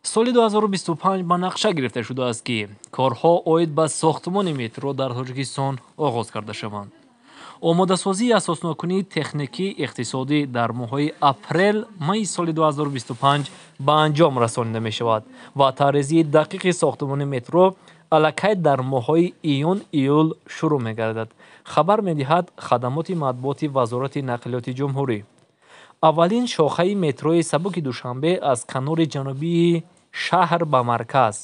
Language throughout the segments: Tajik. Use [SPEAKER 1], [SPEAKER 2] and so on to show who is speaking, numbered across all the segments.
[SPEAKER 1] Соли 2025 ба нақша гирифта шудааст, ки корҳо оид ба сохтмони метро дар Тоҷикистон оғоз карда шаванд. Омодасозии асосноккунии техникӣ иқтисодӣ дар моҳҳои апрел майи соли 2025 ба анҷом расонида мешавад ва тарҳрезии дақиқи сохтмони метро аллакай дар моҳҳои июн июл шурӯъ мегардад, хабар медиҳад хадамоти матбуоти Вазорати нақлиёти ҷумҳурӣ. Аввалин шохаи метрои сабуки Душанбе аз канори ҷанубии шаҳр ба марказ,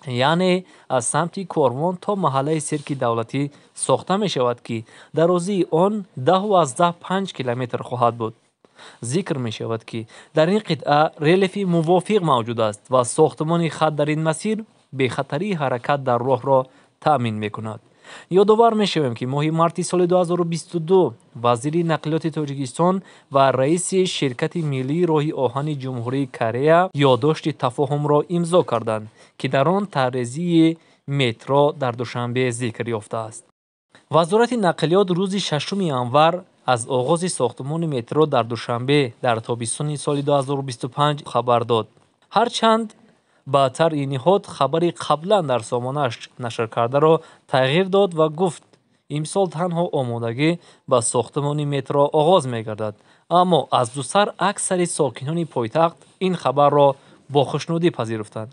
[SPEAKER 1] яъне аз самти Корвон то маҳаллаи Сирки давлатӣ сохта мешавад, ки дарозии он 10,5 километр хоҳад буд. Зикр мешавад, ки дар ин қитъа релефи мувофиқ мавҷуд аст ва сохтмони хат дар ин масир бехатарии ҳаракат дар роҳро таъмин мекунад. Ёдовар мешавем, ки моҳи марти соли 2022 вазири нақлиёти Тоҷикистон ва раиси ширкати миллии роҳи оҳани Ҷумҳурии Корея ёддошти тафоҳумро имзо карданд, ки дар он тарҳрезии метро дар Душанбе зикр ёфтааст. Вазорати нақлиёт рӯзи 6 январ аз оғози сохтмони метро дар Душанбе дар тобистони соли 2025 хабар дод. Ҳарчанд баъдтар ин ниҳод хабари қаблан дар сомонааш нашр кардаро тағйир дод ва гуфт, имсол танҳо омодагӣ ба сохтмони метро оғоз мегардад, аммо аз дусар аксари сокинони пойтахт ин хабарро бо хушнудӣ пазируфтанд.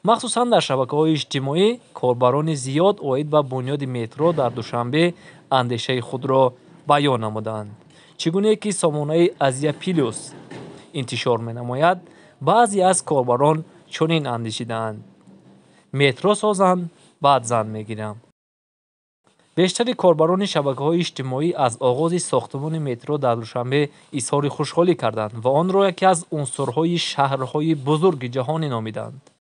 [SPEAKER 1] Махсусан дар шабакаҳои иҷтимоӣ корбарони зиёд оид ба бунёди метро дар Душанбе андешаи худро баён намуданд. Чӣ гунае ки сомонаи Азия Плюс интишор менамояд, баъзе аз корбарон чунин андешидаанд: метро созанд, баъд зан мегирам. Бештари корбарони шабакаҳои иҷтимоӣ аз оғози сохтмони метро дар Душанбе изҳори хушҳолӣ карданд ва онро яке аз унсурҳои шаҳрҳои бузурги ҷаҳонӣ номиданд.